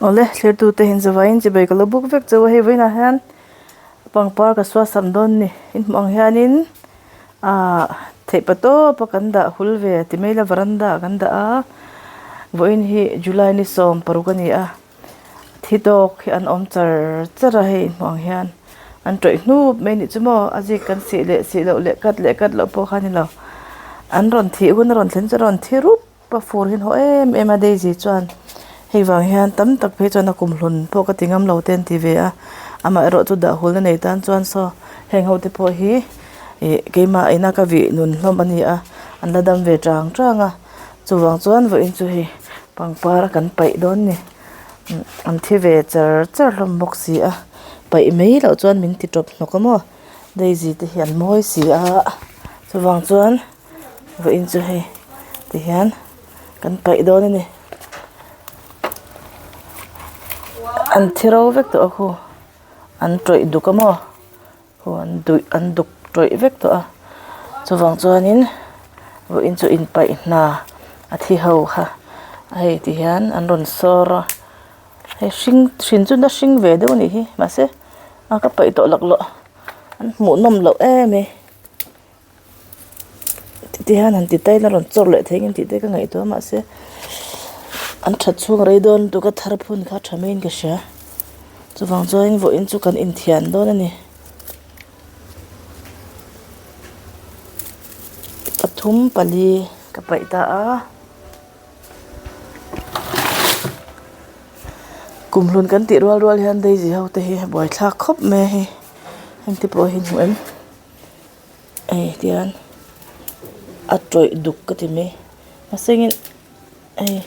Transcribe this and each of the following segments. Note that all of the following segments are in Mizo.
Awle thlir tute in zavaiin chibai ka lo buk vek chauh a hei vawiinah hian pangpar ka suat sam dawn a ni in hmuh ang hianin ahh theih pa tawp a kan dah hul ve ti mai ila varanda ah kan dah a vawiin hi july ni 16 a ni a thi tawk hi an awm char char a hei in hmuh ang hian an tawih hnup mai a nih chu maw a zik kan sih leh sih loh leh cut leh cut loh pawh kha a ni lo an rawn thih hun a rawn thlen chu a rawn thi rup. Pa fur hi an haw em em a daisy chuan hei vang hian tam tak phei chuan a kum hlun pawh ka ti ngam lo te an ti ve a amaherawh chu dah hul na nei tan chuan saw heng ho te pawh hi ih keimah ina ka vih nun hlawm a ni a an la dam ve tang tang a chuvang chuan vawiin chu hei pangpar a kan paih dawn a ni an thi ve char char hlawm bawk si a paih mai loh chuan min ti tawp hnawk a maw daisy te hi an mawi si a chuvang chuan. Vawiin chu hei tihian kan paih dawn a ni an thi ro vek tawh a khu an tawih duk a maw khu an duih an duk tawih vek tawh a chuvang chuanin vawiin chu inpaih hna a thi ho kha hei tihian an rawn sawr a hei hring hrin chu na hring ve deuh a nih hi mahse a ka paih tawh laklawh an hmuh nawm loh em mai. Tihian han ti ta ila rawn chawr leh thei ang tih te ka ngaihtuah a mahse an that chhung a rei dawn lutuk a thar phun kha a tha maiin ka hria chuvang chuan vawiin chu kan inthian dawn a ni pathum pali ka paih ta a kumhlun kan tih rual rual hian daisy ho te hi buaithlak khawp mai a hei hengte pawh hi hmu em. Hei tihian a tawih duk ka ti mai mahsengin hei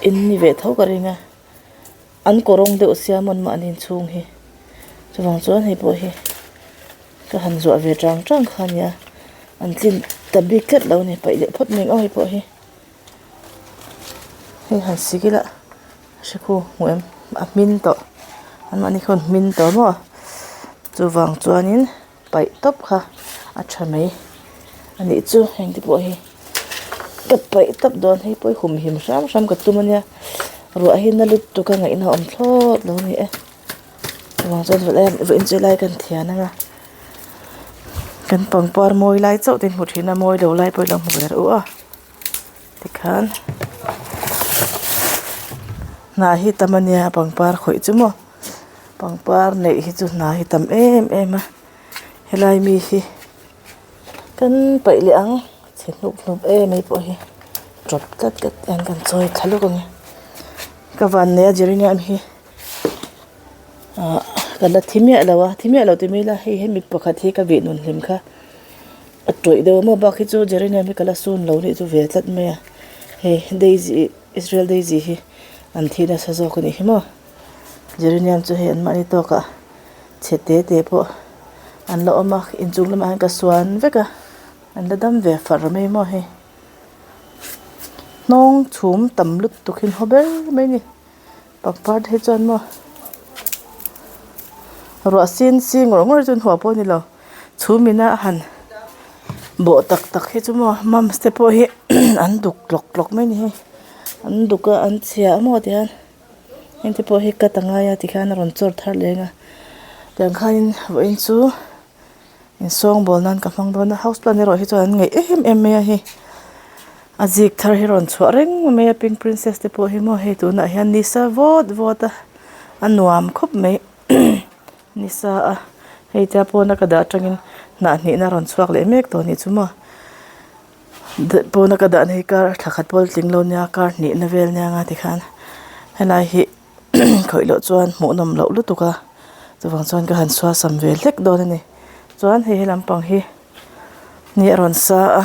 in ni ve tho ka ring a an kawrawng deuh sia maw an mahni inchhung hi chuvang chuan hei pawh hi ka han zuah ve tang tang kha a nia an tlin ta bik tlat lo a ni paih leh phawt mai ang aw hei pawh hi hei han sik ila. Hre khu hmu em a hmin tawh an mahni khawn hmin tawh maw chuvang chuanin paih tawp kha a tha mai a nih chu heng te pawh hi ka paih tawp dawn hei pawh hi humhim hram hram ka tum ania ruah hi na lutuk a ngaihna a awm thlawt lo a ni e chuvang chuan vawiin chu helai kan thian anga kan pangpar mawi lai chauh te hmu thin a mawi lo lai pawh ilo hmu ve reuh a. Tikhan hna hi tam ania pangpar khawih chu maw pangpar neih hi chu hna hi tam em em a helai mi hi kan paih leh ang chhe hnup hnup em mai pawh hi tawp tlat tlat hian kan chawi thla lawk ang e ka van nei a geranium hi ah ka la thi miah lo a thi miah lo ti mai ila hei hemi pakhat hi ka vih nun hlim kha. A tawih deuh maw bak hi chu geranium hi ka la sun lo nih chu ve tlat mai a hei daisy Israel daisy hi an thi nasa zawk a nih hi maw geranium chu hei an mahni tawkah chhe te te pawh an la awm a inchung lamah hian ka suan vek a an la dam ve far mai maw hei hnawng chhum tam lutuk hi an haw ber mai a ni. Pangpar te hi chuan maw ruah sin si ngawr ngawr chu an huah pawh a ni lo chhum ina a han bawh tak tak hi chu maw mums te pawh hi an duk tlawk tlawk mai a ni hei an duk a an chhia a maw tihian heng te pawh hi cut a ngai a tikhian a rawn chawr thar leng a tiang khanin vawiin chu Insawngbawl nan ka hmang dawn a house plant erawh hi chuan an ngaih em em mai a hei a zik thar hi rawn chhuah reng mai a pink princess te pawh hi maw hei tunah hian nisa vawt vawt a a nuam khawp mai nisa a hei tia pawna ka dah atangin hnah hnihna a rawn chhuak leh mek tawh a nih chu maw pawna ka dahna hi kar thla khat pawh tling lo nia kar hnihna vel nia nga tikhan helai hi. Khawih loh chuan hmuh nawm loh lutuk a chuvang chuan ka han suasam ve hlek dawn a ni chuan hei he lampang hi ni a rawn sa a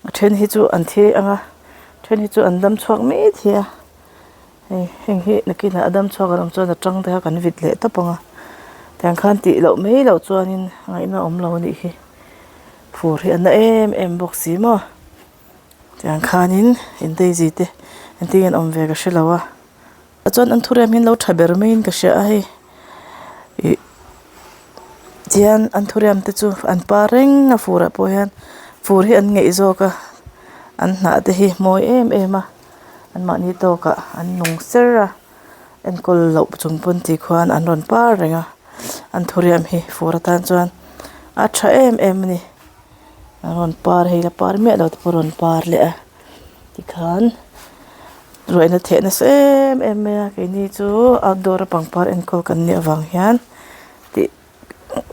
a then hi chu an thi ang a then hi chu an dam chhuak mai thei a hei heng hi nakinah a dam chhuak an awm chuan a tang te kha kan vit leh tawp ang a tiang khan tih loh mai loh chuanin ngaihna awm lo a nih hi fur hi a na em em bawk si maw. Tiang khanin in daisy te engtin nge an awm ve ka hrelo a chuan an thurem hi an lo tha ber maiin ka hria a hei ih tihian an thurem te chu an par reng a fur ah pawh hian fur hi an ngeih zawk a an hnah te hi mawi em em a. Anmahni tawkah an nung ser a, enkawl loh chung pawn ti khuan an rawn par reng a, an thuriam hi fur atan chuan a tha em em a ni. An rawn par hei la par miah lo te pawh a rawn par leh a tikhan ruaihna theh nasa em em mai a keini chu outdoor a pangpar enkawl kan nih avang hian tih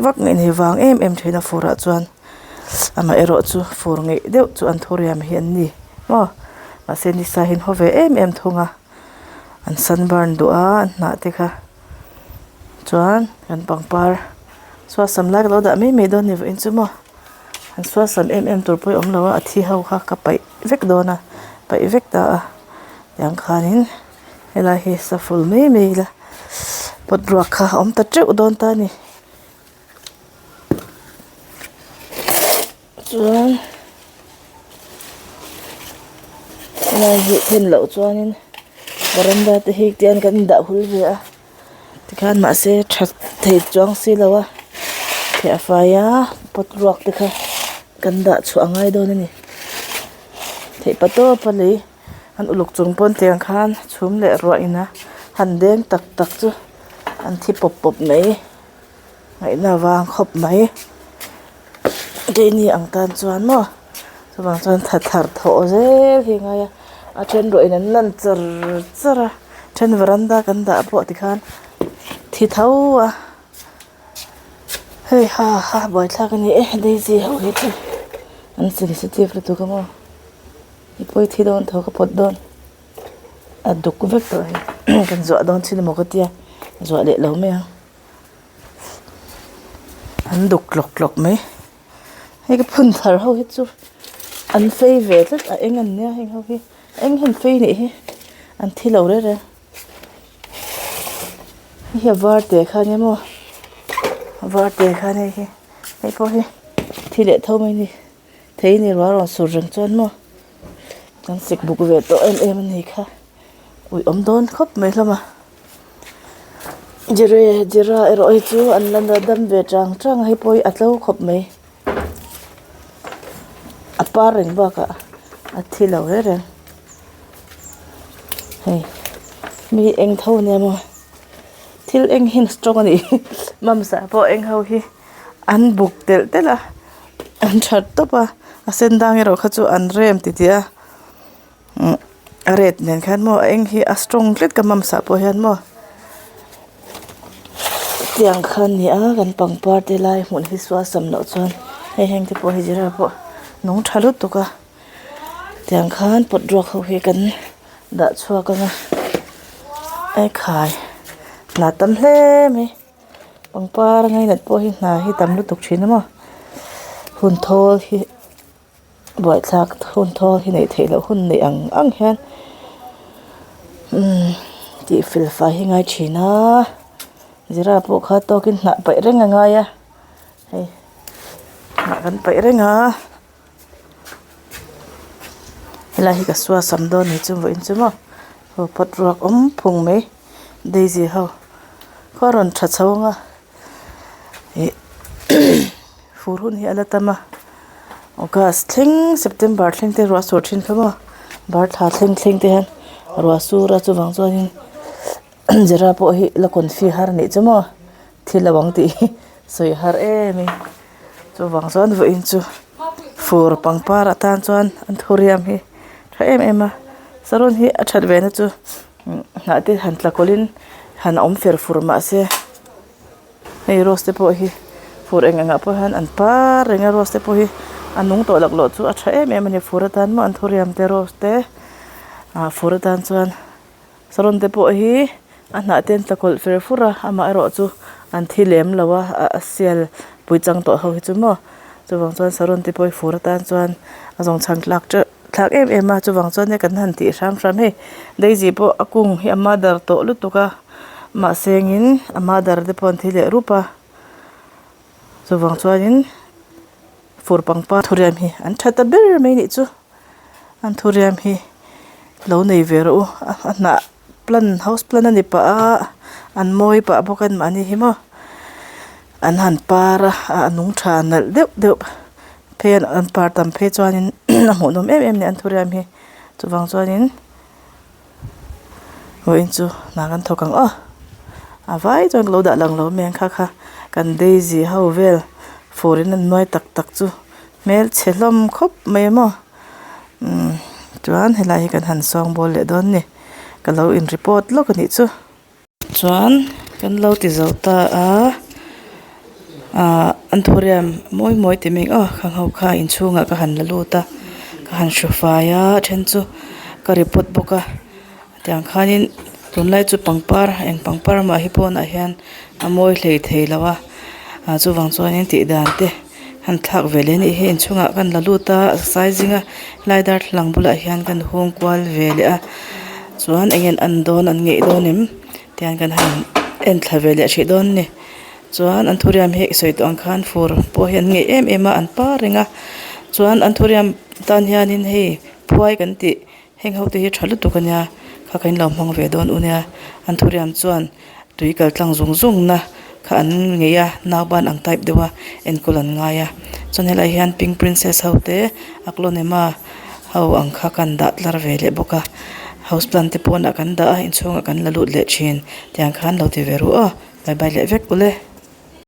vak ngaih nei vang em em thin a fur ah chuan amaherawh chu fur ngeih deuh chu an thuriam hi an ni maw mahse nisa hi an haw ve em em thung a an sunburn duh a an hnah te kha chuan kan pangpar suasam lai ka lo dah mai mai dawn ni vawiin chu maw an suasam em em tur pawh hi a awm lo a a thi ho kha ka paih vek dawn a paih vek ta a tiang khanin helai hi saful mai mai ila pot ruak kha a awm ta teuh dawn ta a ni chuan helai hi then loh chuanin varanda te hi tian kan indah hul ve a tikhan mahse tha thei chuang silo a theh a fai a pot ruak te kha kan dah chhuah a ngai dawn a ni theih pa tawp a lei. An uluk chung pawn tiang khan chhum leh ruah ina han deng tak tak chu an thi pawp pawp mai ngaihna vang khawp mai keini ang tan chuan maw chuvang chuan tha thar thawh zel hi a ngai a a then ruah in an lan char char a then varanda kan dah pawh tikhan thi tho a hei ha ha buaithlak a ni e daisy ho hi chu an sensitive lutuk a maw. I pawi thi dawn tho ka pawt dawn a duk vek tawh hei kan zuah dawn chin emaw ka tia zuah leh lo mai ang an duk tlawk tlawk mai hei ka phun thar ho hi chu an fei ve tlat a eng an nia heng ho hi a eng hian fei nih hi an thi lo reng reng hei hi a var te kha ania maw a var te kha ania hei hi hei pawh hi thi leh tho mai a ni. Thei ni rual rawn sur reng chuan maw kan sik buk ve tawh em em a ni kha ui awm dawn khawp mai hlawm a jire jira erawh hi chu an la la dam ve chang chang a hei pawh hi a tlo khawp mai a par reng bakah a thi lo reng reng hei mi eng tho ania maw thil eng hi strong a ni mamsa pawh eng ho hi. An buk telh telh a an that tawp a a sen dang erawh kha chu an rem ti tih a umm a red nen khan maw a eng hi a strong tlat ka mamsa pawh hian maw tiang kha a ni a kan pangpar te lai hmun hi suasam loh chuan hei heng te pawh hi zira pawh nung tha lutuk a tiang khan pot ruak ho hi kan dah chhuak ang a ekhai hna tam hle mai. Pangpar ngainat pawh hi hna hi tam lutuk thin a maw hun thawl hi buaithlak hun thawl hi neih theih loh hun neih ang ang hian umm tih fel fai hi ngai thin a zira pawh kha tawkin hnah paih reng a ngai a hei hnah kan paih reng a. Helai hi ka suasam dawn ni chu vawiin chu maw aw pot ruak awm phung mai daisy ho khaw a rawn tha chho ang a ih fur hun hi a la tam a august thleng september thleng te ruah sur thin kha maw bar thla thleng thleng te hian ruah sur a chuvang chuanin zira pawh hi la confi har anih chu maw thil lo ang tih hi sawi har em a. Chuvang chuan vawiin chu fur pangpar atan chuan an thuriam hi tha em em a saron hi a that ve na chu hnah te han tla kawlh in han awm fer fur mahse hei rose te pawh hi fur eng engah pawh hian an par reng a rose te pawh hi a nung tawh lak loh chu a tha em em a ni fur atan maw an thuriam te rose te ah fur atan chuan. Saron te pawh hi a hnah te an tla kawlh fer fur a amaherawh chu an thi lem lo a a sial pui chang tawh ho hi chu maw chuvang chuan saron te pawh hi fur atan chuan a zawng chhan tlak teuh thlak em em a chuvang chuan hei kan han tih hram hram hei daisy pawh a kung hi a mother tawh lutuk a mahse engin a mother te pawh an thi leh rup a chuvang chuanin fur pangpar thuriam hi an tha ta ber mai anih chu. An thuriam hi lo nei ve rawh u a hnah plant house plant a ni pah a an mawi pah bawk a mahni hi maw an han par a a nung tha nalh deuh deuh phei an par tam phei chuanin a hmuhnawm em em a ni an thuriam hi chuvang chuanin. Vawiin chu hna kan thawk ang aw a vai chuan ka lo dah lang lo mai ang kha kha kan daisy ho vel fur in an nuai tak tak chu hmelchhe hlawm khawp mai a maw umm chuan helai hi kan han sawngbawl leh dawn a ni ka lo in report lawk a nih chu. Chuan kan lo ti zo ta a ahh anthurium mawi mawi ti mai aw khang ho kha inchhungah ka han la lut a ka han hru fai a a then chu ka report bawk a tiang khanin tunlai chu pangpar eng pangpar mah hi pawnah hian a mawi hlei thei lo a ah chuvang chuanin tih dan te han thlak ve leh a nih hi inchhungah kan la lut a sai zing a helai darthlalang bulah hian kan hung kual ve leh a chuan eng nge an an dawn an ngeih dawn em tiang kan han en thla ve leh hrih dawn a ni chuan anthurium hi sawi tawh ang khan fur pawh hi an ngeih em em a an par reng a chuan anthurium tan hianin hei phuai kan tih. Heng ho te hi tha lutuk a nia kha kha in lo hmang ve dawn u nia anthurium chuan tui kal tlang zung zung na kha an ngei a nauban ang type deuh a enkawl an ngai a chuan helaiah hian pink princess ho te aglaonema ho ang kha kan dah tlar ve leh bawk a house plant te pawnah kan dah a inchhungah kan la lut leh thin tiang khan lo ti ve ru aw bye bye leh vek ule.